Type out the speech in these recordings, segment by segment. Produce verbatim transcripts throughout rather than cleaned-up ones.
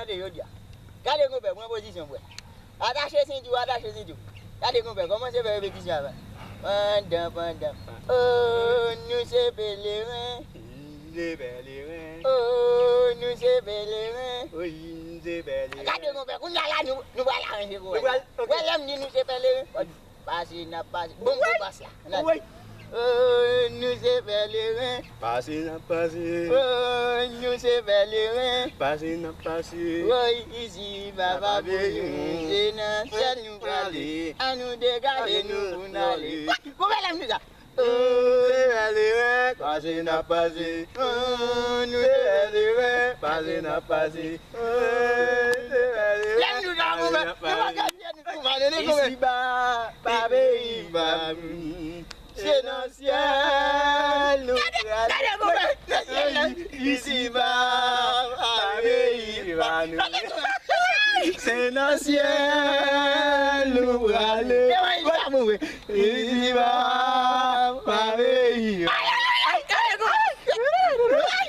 Gade jodi a. Gade konpè, pran pozisyon, frè. Atache senti w, atache senti w. Gade konpè, kòmanse fè repetisyon avè. Pandan, pandan. Oh, nou se pèleren. Nou se pèleren. Oh, nou se pèleren. Wi, nou se pèleren. Gade konpè, kounye a la, nou, nou pral aranje kò. Nou pral, ok. Wè lè m di nou se pèleren. Pase n ap pase. Bon, bon bas la. Ann ale. Wi. Oh, nou se pèleren. Pase n ap pase. Oh, nou se pèleren. Pase n ap pase. Woy, isi pa pa pou nou. Se nan syèl nou prale. Ann nou degaje nou pou n ale. Konpè lè m di sa. Oh, nou se pèleren. Pase n ap pase. Oh, nou se pèleren. Pase n ap pase. Oh, nou se pèleren. Lè m di sa, konpè, nou pa ka fè nou tou malere, konpè. Isi ba pa peyi pa m. Se nan syèl nou prale. Gade, gade, konpè, nan syèl la. Isi ba pa peyi pa nou. Se nan syèl nou prale. Isi ba pa peyi pa m. Ay, ay, ay, ay, gade, konpè.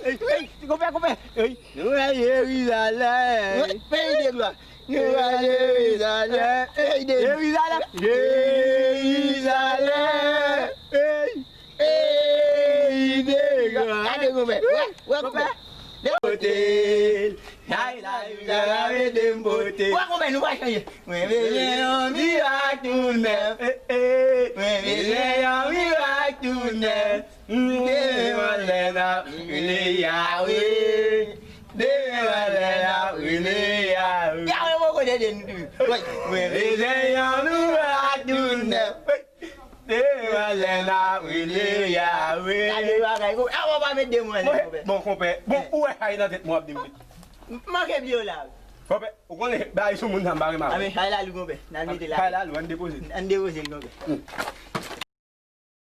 Ey, ey, konpè, konpè. Ey. Nou al Jerizalèm. Peyi de glwa. Nou al Jerizalèm. Ey, de Jerizalèm. Jerizalèm. Ey. Ey, de glwa. Gade konpè. Wè, wè konpè. Bote. Ay la, Jerizalèm, ede m bote. Wè konpè, nou pa chanje. Mwen bezwen yon mirak tou nèf. Mwen bezwen yon mirak tou nèf. Demen maten n ap rele Yawe. Demen maten n ap rele Yawe. Yawe poko ede nou tou. Mwen bezwen yon mirak tou nèf. Demen maten n ap rele Yawe. Gade bagay, konpè. A, w pa met de mwen lè, konpè. Bon, konpè. Bon, ou wè sa nan tèt mwen w ap di m. M manke bliye w la. Konpè, ou konnen bagay sou moun sa m pa renmen avè l. A, men chay la lou, konpè. N al mete la. Chay la lou, ann depoze l. Ann depoze l, konpè.